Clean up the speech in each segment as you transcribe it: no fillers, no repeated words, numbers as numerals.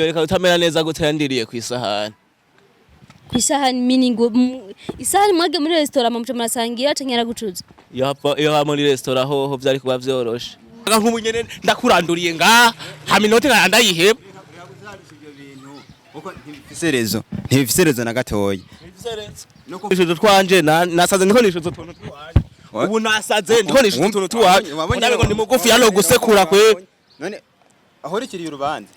Reka utamera neza gute yandiriye kw'isahani? Kw'isahani meaning isahani mwage muri restaurant muca murasangira canke yaragucuza? Iyo hapfa iyo ha muri restaurant hoho vyari kuba vyoroshe. Nk'ubu nyene ndakuranduriye ngaha, hama inoti nkaya ndayiheba. Ntibifise raison, ntibifise raison na gatoya. Nishuza twanje nasaze, ndiko nishuza utuntu twanje. Ubu nasaze, ndiko nishuza utuntu twanje. Ndabe ngo ndi mugufi hano gusekura kwe. None aho urikiriye urubanza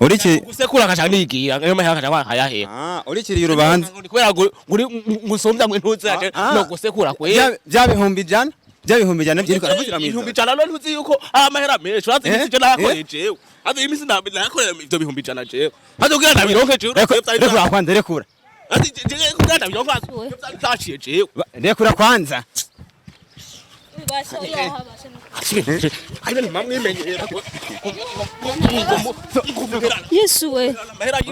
uriki Gusekura kaca nigira ayo mahera kaca nkayahera. Ah, urikiriye urubanza. Kubera ngo nguri ngusumbya ngo intuze yaje no gusekura kwe. Bya 100,000, bya 100,000 byiriko aravugira mu 100,000 none ntuzi yuko ari amahera menshi? Urazi imisi je nayakoreye jewe, azi imisi nayakoreye ivyo 100,000 jewe, azi kugira ndabironke jewe. Rekura kwanza, rekura. Azi jewe kugira ndabironke vyari vyaciye jewe. Rekura kwanza. Mamwimenyera. Yesu we!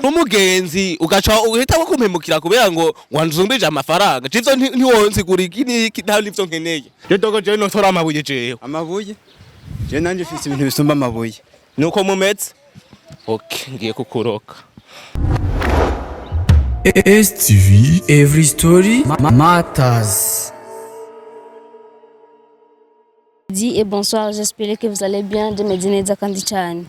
N'umugenzi ugaca uhita kumpemukira kubera ngo wanzumbije amafaranga, jivyo ntiwonsigura iki n'iki, nta nivyo nkeneye. Dogo, jewe notora amabuye jewe. Amabuye? Je nanje mfise ibintu bisumba amabuye. Nuko mumeze, okay, ngiye kukuroka. STV Every Story Matters. Di et bonsoir, j'espère que vous allez bien. Je meze neza kandi cyane.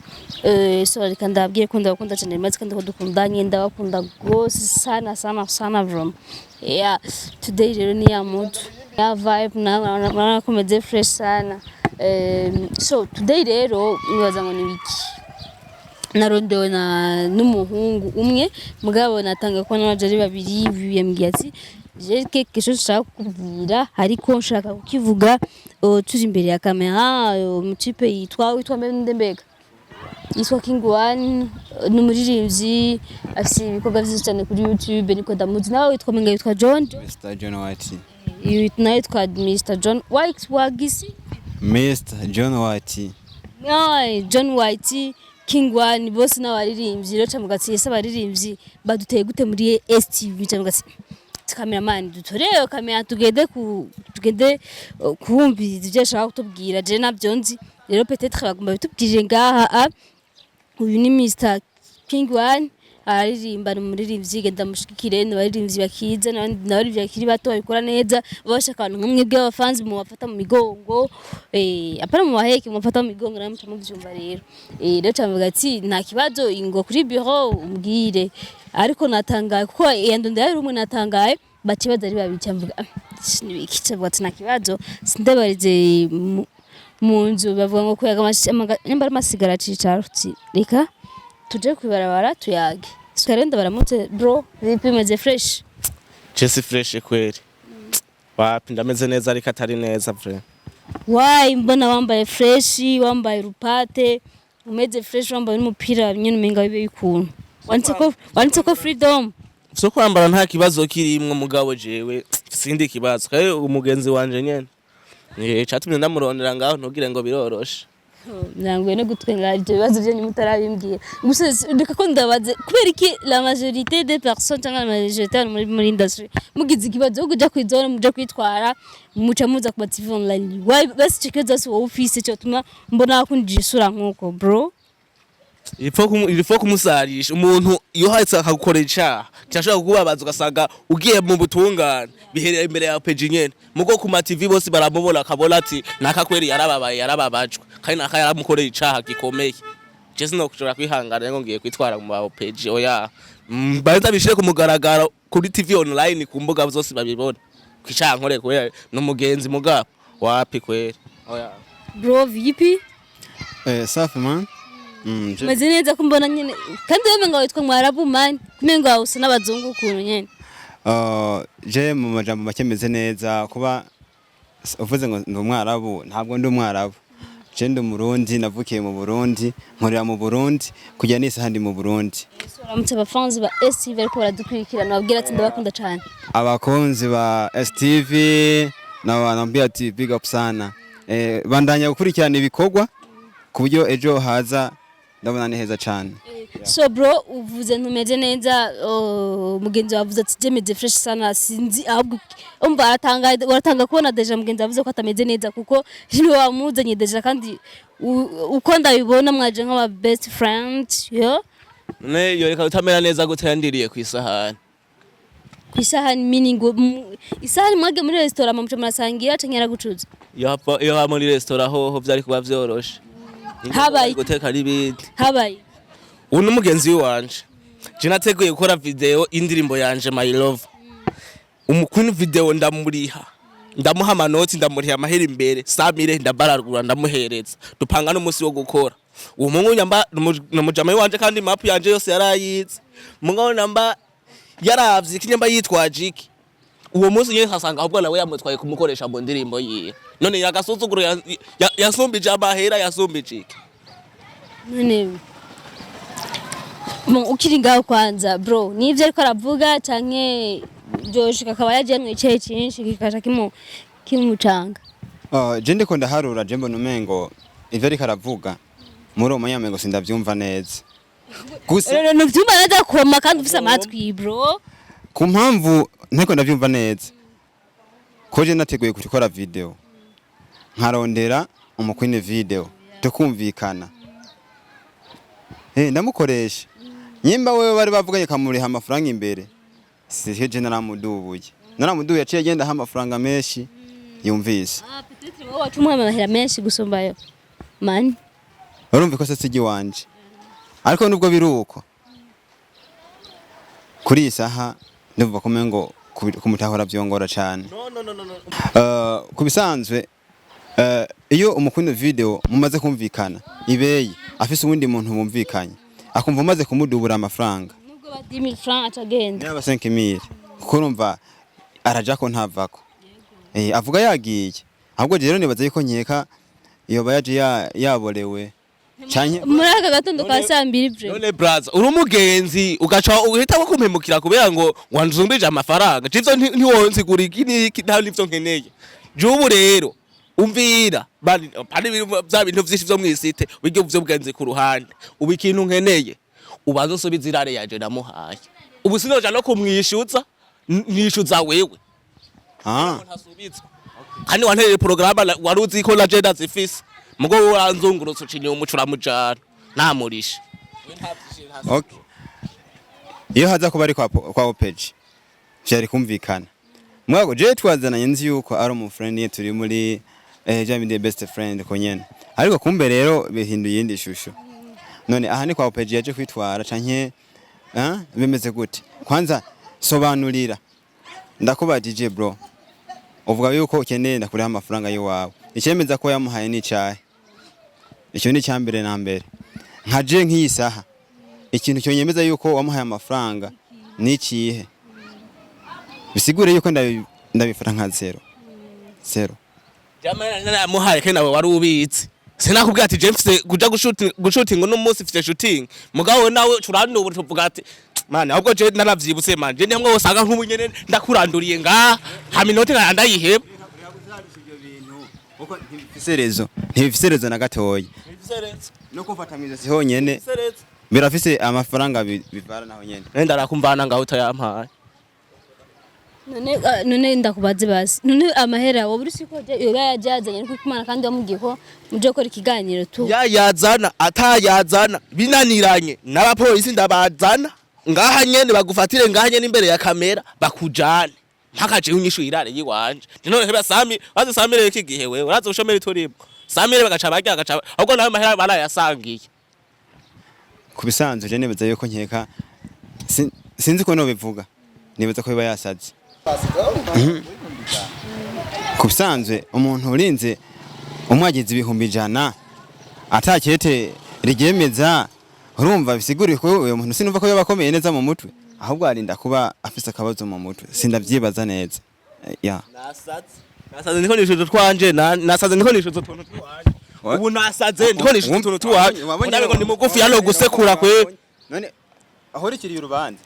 So reka ndababwire ko ndabakunda cyane maze kandi ko dukundanye, ndabakunda gose sana sana sana vraiment. Yeah, today rero ni ya mood, ya vibe na murabona ko meze fresh sana. So today rero nibaza ngo ni wiki narondewe na n'umuhungu umwe, mugabo natanga ko n'abaje ari babiri. Yambwiye ati: "J'ai quelque chose nshaka kukubwira, ariko nshaka kukivuga turi imbere ya kamera." Umutipe witwa mbega mbega yitwa King One, ni umuririmbyi, afise ibikorwa vyinshi cyane kuri YouTube, niko ndamuzi. Nawe witwa menga witwa John? Mr John White. Nawe witwa Mr John White wagisi? Mr John White. Ay, John White, King One, bose n'abaririmbyi. Rero camuga ati: "Ese abaririmbyi baduteye gute muri STV?" Camuga ati: "Cameraman, dutoreyo kamera, tugende kuwumviriza ivyo ashaka kutubwira." Je navyo nzi rero, peut-être bagomba bitubwirire ngaha. Uyu ni Mr King One, araririmba, ni umuririmbyi, genda mushigikire. Ni abaririmbyi bakiza n'abaririmbyi bakiri bato babikora neza, baba bashaka abantu nka mwebwe b'abafanzi mubafata mu migongo, apana mu baheke, mubafata mu migongo namwe muca muvyumva rero. Rero camuvuga ati: "Nta kibazo, ingo kuri bureau umbwire." Ariko natangaye kuko yandondera ari umwe, natangaye bace baza ari babiri. Camuvuga: "Ah, nibiki?" Cavuga ati: "Nta kibazo, sindabarize mu nzu." Bavuga ngo kuyaga nyamba ari amasigara cicaro, uti reka tuje kwibarabara tuyage. Sikarenda baramutse bro, vipi, meze fresh? Jesi fresh kweri, wapi, ndameze neza ariko atari neza vrai. Why? Mbona wambaye fresh, wambaye urupate, umeze fresh, wambaye n'umupira nyene umenga bibe bikuntu wanditse ko freedom. So kwambara nta kibazo kirimwo, mugabo jewe sindi kibazo kandi umugenzi wanje nyene catumye ndamurondera ngaho, ntugire ngo biroroshe. Nanguye no gutwenga ibyo bibazo byanyu mutarabimbwira. Gusa reka ko ndabaze: kubera iki la majorité des personnes cyangwa la majorité muri industry mugize ikibazo cyo kuja kwizona, muja kwitwara, muca muza ku ma TV online? Why? Basi ico kibazo si wowe ufise cyotuma mbona wakundije isura nkuko, bro. Il faut kumusarisha. Umuntu iyo hahise akagukorera icaha kirashobora kukubabaza, ugasanga ugiye mu butungane biherera imbere ya peji nyene, mugo ku ma TV bose baramubona, akabona ati naka kweri yarababaye, yarababajwe, kandi naka yaramukoreye icaha gikomeye. Je sinokushobora kwihangana ngo ngiye kwitwara mu ba peji, oya. Baza bishire ku mugaragaro kuri TV online, ku mbuga zose babibona kwicaha nkoreye, kubera n'umugenzi, mugabo wapi kweri, oya. Bro, vipi? Safi man. Meze neza ko mbona nyene kandi wewe ngo witwa mwarabu man, kumenga usa n'abazungu ukuntu nyene. Je mu majambo make meze neza. Kuba uvuze ngo ndi umwarabu, ntabwo ndi umwarabu. Je ndi umurundi, navukiye mu Burundi, nkorera mu Burundi, kujya n'isaha ndi mu Burundi. Uramutse abafanzi ba STV ariko baradukurikirana, babwira ati ndabakunda cyane. Abakunzi ba STV na ati big up sana. Bandanya gukurikirana ibikorwa ku buryo ejo haza ndabona ni heza cyane. So bro, uvuze ntumeze neza. Oh, mugenzi wawe avuze ati je meze fresh sana, sinzi ahubwo umva aratangaye, uratanga kubona déjà mugenzi avuze ko atameze neza kuko niwe wamuzanye déjà, kandi uko ndabibona mwaje nk'aba best friend yo. None yoreka utamera neza gute yandiriye ku isahani? Ku isahani meaning isahani mwage muri restaurant muca murasangira canke yaragucuza? Iyo hapfa, iyo ha muri restaurant hoho vyari kuba vyoroshe. Habaye- Guteka n'ibindi. Habaye? Uyu ni umugenzi wanje. Je nateguye gukora video y'indirimbo yanje My Love. Umukuni video ndamuriha, ndamuha amanoti, ndamuriha amahera imbere samire, ndabararugura, ndamuhereza, dupanga n'umunsi wo gukora. Uwo mungu nyamba numujama wanje, kandi map yanje yose yarayize. Mugabo namba yaravye iki, nyamba yitwaje iki, uwo munsi nyene nkasanga ahubwo nawe yamutwaye kumukoresha mu ndirimbo yiwe. None yagasuzuguro yasumbije amahera, yasumbije iki? None bon, ukiri ngaho kwanza bro, nivyo ariko aravuga canke Josh akaba yagiye mu icayi cinshi kikaja kimucanga? Je ndiko ndaharura, je mbona umengo ivyo ariko aravuga muri uwo mwanya umengo sindavyumva neza gusa. Rero ntuvyumva neza koma kandi ufise amatwi bro. Ku mpamvu nteko ndavyumva neza ko je nateguye gukora video, nkarondera umukwine video, tukumvikana, ndamukoresha. Nyimba wewe bari bavuganye kamuriha amafaranga imbere, si je naramudubuye, yaciye agenda aha amafaranga menshi yumvise. Ah, peut-être wowe waca umuha amahera menshi gusumbayo mani. Urumva ikosa si iry'iwanje, ariko nubwo biri uko, kuri iyi saha ndumva ko umengo kumutahura vyongora cane. No, no, no, no, no. Ku bisanzwe, iyo umukunda video mumaze kumvikana ibeye, afise uwundi muntu bumvikanye, akumva umaze kumudubura amafaranga, Nubwo ba 10000 francs aca agenda. Yaba 5000, kuko urumva araja ko ntavako, avuga yagiye. Ahubwo rero nibaza yuko nkeka yoba yaje yaborewe canke Muri aka gatondo ka saa 2 bre. None braza, uri umugenzi ugaca uhita kumpemukira kubera ngo wanzumbije amafaranga? Jivyo ntiwonsigura iki n'iki, nta nivyo nkeneye jubu. Rero umvira bari bari bya bintu vyinshi vyo mw'isite bijyo vy'ubwenzi ku ruhande. Ubu ikintu nkeneye, ubanza usubize irare yaje namuhaye. Ubu sinoja no kumwishuza, nishuza wewe. Ntasubizwa kandi wantereye porogaramu wari uzi ko na jenda zifise, mugo wowe uranzungurutse uca inyuma uca uramujana namurisha. Okay. Iyo haza kuba ari kwa Opeji vyari kumvikana. Mwago je twazananye nzi yuko ari umu friend ye, turi muri jambi the best friend ko nyene. Ariko kumbe rero bihinduye iyindi shusho. None aha ni kwa Opeji yaje kwitwara canke bimeze gute? Kwanza sobanurira. Ndakubajije bro. Uvuga yuko ukeneye ndakuriha amafaranga yiwawe. Icemeza ko yamuhaye ni icahe? Icyo ni icyambere na mbere. Nka je nk'iyi saha, ikintu cyonyemeza yuko wamuhaye amafaranga ni ikihe? Bisigure yuko ndabifata nka zero zero. Naramuhaye kandi nawe wari ubizi. Sinakubwira ati je mfise kuja gushutinga uno munsi, mfise shooting, mugabo nawe curandubura tuvuga ati man, ahubwo je naravyibutse man, je nimwe wosanga nk'ubu nyene ndakuranduriye ngaha hama inoti nkaya ndayiheba. Ntibifise raison, ntibifise raison na gatoya. No kumfata mw'izosi honyene birafise amafaranga bivara naho nyene. Nenda arakumvana ngaho utayampaye. None none ndakubaze basi, none amahera wowe uri siko yoba yajazanye ariko kumana kandi wamubwiye ko muje gukora ikiganiro tu? Yayazana atayazana binaniranye n'abapolisi ndabazana ngaha nyene, bagufatire ngaha nyene imbere ya kamera, bakujane mpaka jewe unyishuye irare yiwanje. None heba sami baze samire iki gihe wewe urazi ubushomeri turimo, samire bagaca barya bagaca, ahubwo nawe mahera barayasangiye. Ku bisanzwe je nibaza yuko nkeka sinzi ko nobivuga, nibaza ko biba yasaze. Ku bisanzwe umuntu urinze umwagize 100,000 atakete riryemeza, urumva bisiguriye ko uyo muntu sinumva ko yoba akomeye neza mu mutwe, ahubwo arinda kuba afise akabazo mu mutwe. Sindavyibaza neza. Ya. Nasaze, ndiko nishuza twanje, nasaze ndiko nishuza utuntu twanje. Ubu nasaze ndiko nishuza utuntu twanje. Unabe ngo ni mugufi yano gusekura kwe. None aho urikiriye urubanza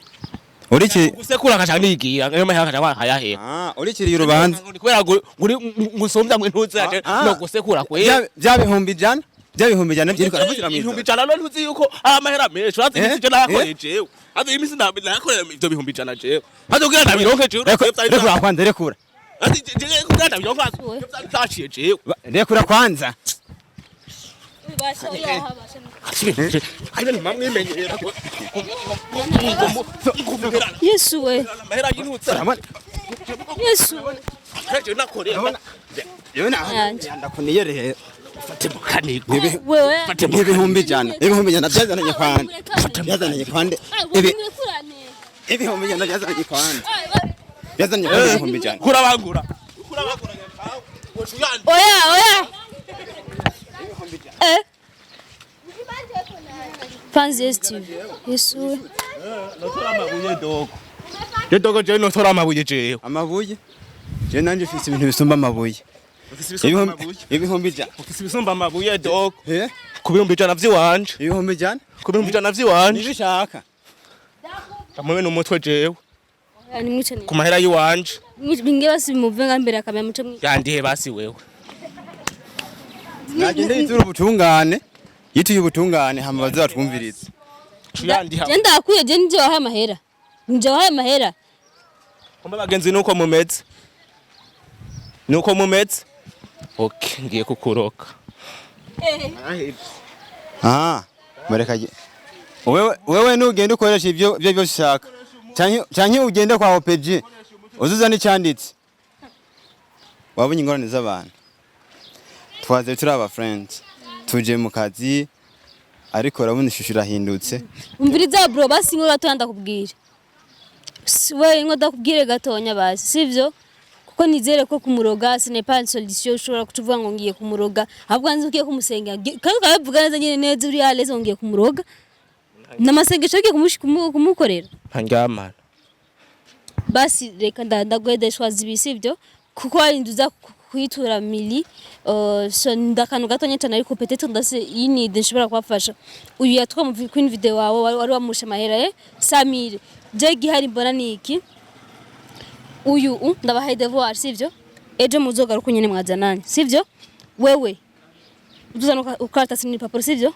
uriki Gusekura kaca nigira ayo mahera kaca wakayahera. Ah, urikiriye urubanza. Kubera ngo nguri ngusumbya ngo intuze yaje no gusekura kwe. Bya 100,000, bya 100,000 byiriko aravugira mu 100,000, none ntuzi yuko ari amahera menshi? Urazi imisi je nayakoreye jewe, azi imisi nayakoreye ivyo 100,000 jewe, azi kugira ndabironke jewe. Rekura kwanza, rekura. Azi jewe kugira ndabironke ivyo vyari vyaciye jewe. Rekura kwanza. Mamwimenyera. Yesu we. Amahera y'inutse. Yesu we. Nakorera. Yewe Yanje. ndakuniye rero. Fate mu kanigo. Wewe. 100,000, 100,000 byazananye kwande? Byazananye kwande? 100,000 byazananye kwande? Byazananye kwande 100,000? Kurabangura. Oya, oya. Eh. Fans STV. Yesu we. Notora amabuye dogo. Je dogo, je notora amabuye jewe. Amabuye? Je nanje mfise ibintu bisumba amabuye. 100,000. Ufise ibisumba amabuye dogo. Eh. Ku 100,000 vy'iwanje. 100,000. Ku 100,000 vy'iwanje. Nibishaka. Amwe n'umutwe jewe. Oya, nimwice. Ku mahera y'iwanje. Binge basi muve nga mbere akamera muce mwice. Yandihe basi wewe. Nagende yitura ubutungane, yituye ubutungane, hama bazatwumviriza. Yandiha. Je ndakwiye, je nje wahaye amahera. Nje wahaye amahera. Kumbe bagenzi nuko mumeze. Nuko mumeze. Okay, ngiye kukuroka. Ah, mureka wewe, wewe nugenda ukoresha ivyo byose ushaka, canke ugende kwa OPG uzuzana icyanditse. Wabonye ingorane z'abantu. Twaze turi aba friends, tuje mu kazi, ariko urabona ishusho irahindutse. Umviriza bro, basi ngo gatoya ndakubwira. We ngo ndakubwire gatonya basi, sivyo? Kuko nizere ko kumuroga ce n'est pas une solution. Ushobora kutuvuga ngo ngiye kumuroga, ahubwo nzi ugiye kumusengera kandi ukabivuga neza nyine neza uri à l'aise ngo ngiye kumuroga, n'amasengesho ugiye kumukorera. Ntandyamana. Basi reka ndaguhedeshwa zibi, sivyo? Kuko hari inzu uza kuyitura mili so ndakantu gatonya cyane, ariko peut-être ndase iyi ni idée nshobora kubafasha. Uyu yatwa mu queen video wawe wari wamusha amahera ye Samir. Je gihari mbona ni iki? Uyu ndabahaye devoir, sivyo? Ejo muzogaruka nyene mwazananye, sivyo? Wewe uzuzana ukaratasi n'ipapuro, sivyo?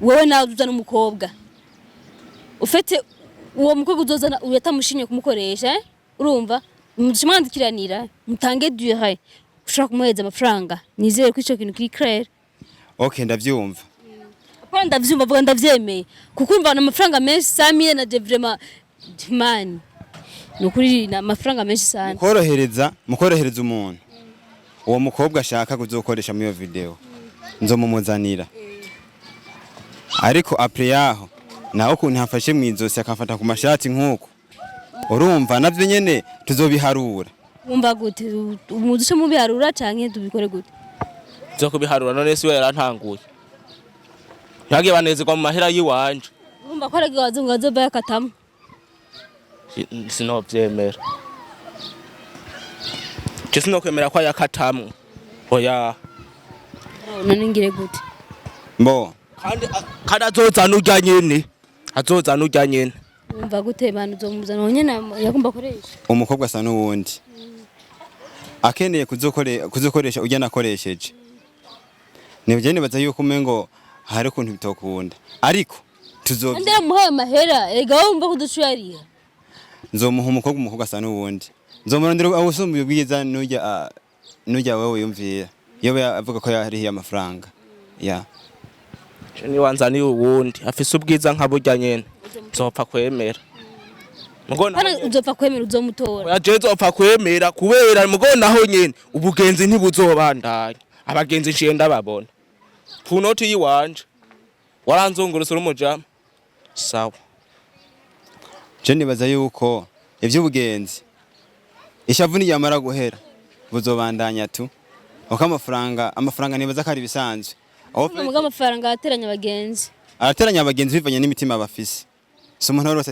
Wewe nawe uzuzana umukobwa ufite uwo mukobwa uzozana uyatamushinye kumukoresha, eh? Urumva mushimwandikiranira, mutange durée ushobora kumuhereza amafaranga. Nizere ko ico kintu kiri clair. Okay, ndavyumva. Apana ndavyumva, vuga ndavyemeye, kuko urumva ni amafaranga menshi Samire na je vraiment man, ni ukuri ni amafaranga menshi sana. Mu korohereza umuntu, uwo mukobwa ashaka kuzokoresha muri iyo video nzomumuzanira, ariko après yaho nawe ukuntu hafashe mu izosi akafata ku mashati nk'uko urumva, navyo nyene tuzobiharura. Wumva gute? Umuze mubiharura canke tubikore gute? Zo kubiharura none si we yarantanguye. Ntagiye banezerwa mu mahera y'iwanje. Wumva ko aragiye abazungu bazova yakatamo. Sinovyemera. Je sinokwemera ko ayakatamwo. Oya. None ngire gute? Mbo. Kandi azozana urya nyene. Azozana urya nyene. Wumva gute bantu uzomuzana nyene yagomba akoresha? Umukobwa asa n'uwundi akeneye kuzokoresha ujya nakoresheje, nibyo nibaza yuko umengo hari ukuntu bitokunda, ariko tuzo Kandi yaramuhaye amahera erega, wowe wumva ko uducu yariha. Nzomuha umukobwa, umukobwa asa n'uwundi, nzomurondera awusumbuye ubwiza n'ujya n'ujya wewe yumvira iyo avuga ko yarihiye amafaranga ya. Je niwanzaniye uwundi afise ubwiza nka burya nyene, nzopfa kwemera. Mugo Hano uzopfa kwemera uzomutora? Oya, je nzopfa kwemera kubera mugo naho nyene ubugenzi ntibuzobandanya. Abagenzi nciye ndababona. Ku noti yiwanje. Waranzungurutse uri umujama. Sawa. Je nibaza yuko ivy'ubugenzi ishavu niyamara guhera buzobandanya tu, uko amafaranga nibaza ko ari ibisanzwe. Aho Muga amafaranga ateranya abagenzi. Arateranya abagenzi bivanye n'imitima bafise. Si umuntu wese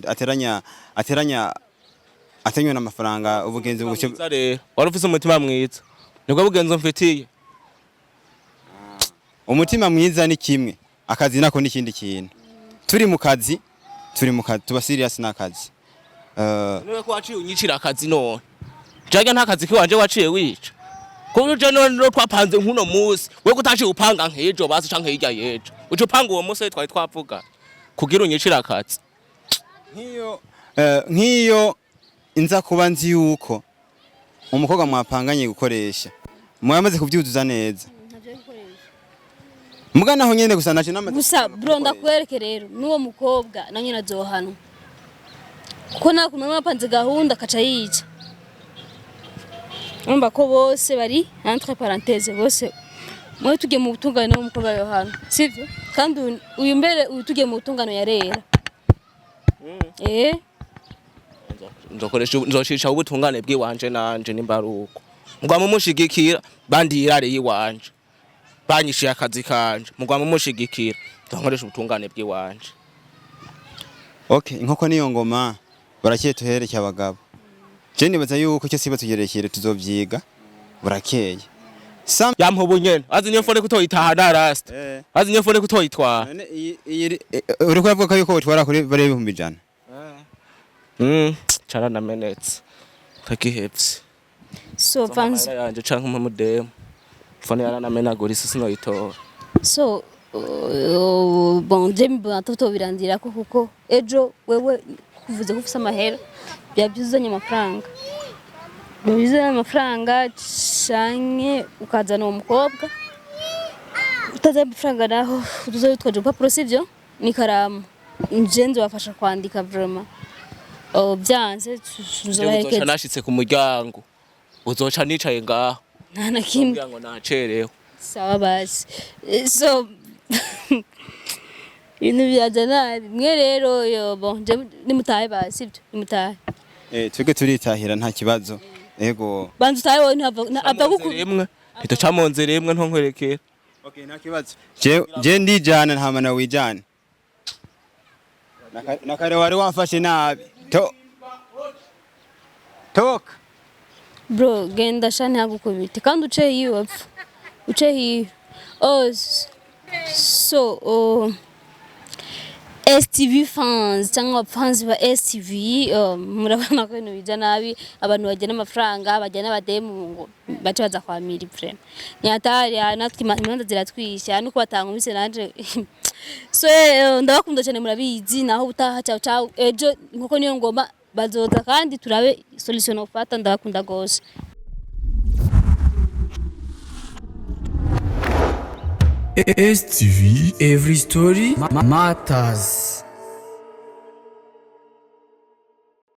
ateranya ateranywa n'amafaranga ubugenzi buguce. Mwiza rero. Wari ufise umutima mwiza. Nibwo bugenzi mfitiye. Umutima mwiza ni kimwe, akazi nako ni ikindi kintu. Turi mu kazi, turi mu kazi, tuba serious n'akazi. Niwe ko waciye unyicira akazi none. Jaga nta kazi kiwanje waciye wica. Kuko je none no twapanze nkuno musi. We kutaciye upanga nkejo basi canke hirya yejo. Uca upanga uwo musi twari twavuga. Kugira unyicira akazi. Nk'iyo inza kuba nzi yuko umukobwa mwapanganye gukoresha mwamaze kubyuzuza neza. Muga naho nyene gusa naje namaze Gusa bro, ndakwereke rero, n'uwo mukobwa na nyine azohanwa, kuko nta kuntu bapanze gahunda akaca yica. Urumva ko bose bari entre parenthèse, bose mwe tugiye mu butungane, n'uwo mukobwa yohanwa, sivyo? Kandi uyu mbere, uyu tugiye mu butungane yarera. Nzokoresha, nzoshisha ubutungane bw'iwanje nanje. Nimba ari uko mugwa mumushigikira, bandi yirare yiwanje, banyishiye akazi kanje, mugwa mumushigikira, nzokoresha ubutungane bw'iwanje. Okay, inkoko niyo ngoma barakeye, tuherekeye abagabo. Je nibaza yuko icyo siba tugerekere tuzovyiga burakeye. Sam. Yampa ubu nyene, azi niyo phone kutoyitaha na rasta. Azi niyo phone kutoyitwara. None iyi uriko uravuga ko yuko utwara kuri bare 100,000? Caranamenetse, ndagihevye. So fans. Amahera yanje canke umudemu, phone yaranamenaguritse, sinoyitora. So bon, je mbona tutobirandira ko, kuko ejo wewe kuvuze ko ufise amahera, byaba uzanye amafaranga, byaba uzanye amafaranga canke ukazana uwo mukobwa. Utazanye amafaranga naho tuzoba witwaje urupapuro, sivyo, n'ikaramu, nje nzobafasha kwandika vraiment. Oh, byanze uzoca tuzobaherekeza. Nashitse ku muryango, uzoca nicaye ngaho. Nta na kimwe. Kugira ngo nacerewe. Sawa basi. So ibintu biraza nabi mwe rero. Yo bon, je nimutahe basi, sibyo? Nimutahe. Eh, twebwe turitahira, nta kibazo. Ego. Banza utahe wowe, ntava ava guku. Rimwe ntiduca mu nzira imwe, ntonkwerekera. Okay, nta kibazo. Je ndijana, nta mana wijana. Nakare wari wamfashe nabi. To. Toka. Bro, genda sha, ntihagukubite kandi uce hiyo wapfa, uce hiyo. Oh, so oh, STV fans cyangwa fans ba STV, murabona ko ibintu bija nabi. Abantu bagena amafaranga, bajyana abademu ngo bace baza kwa Miri. Vraiment ni hatari. Natwe imanza ziratwisha nuko batankubise nanje. So ndabakunda cyane, murabizi. Naho ubutaha, ciao ciao. Ejo nkuko niyo ngoma bazoza kandi turabe solution nofata. Ndabakunda gose. STV Every Story Matters.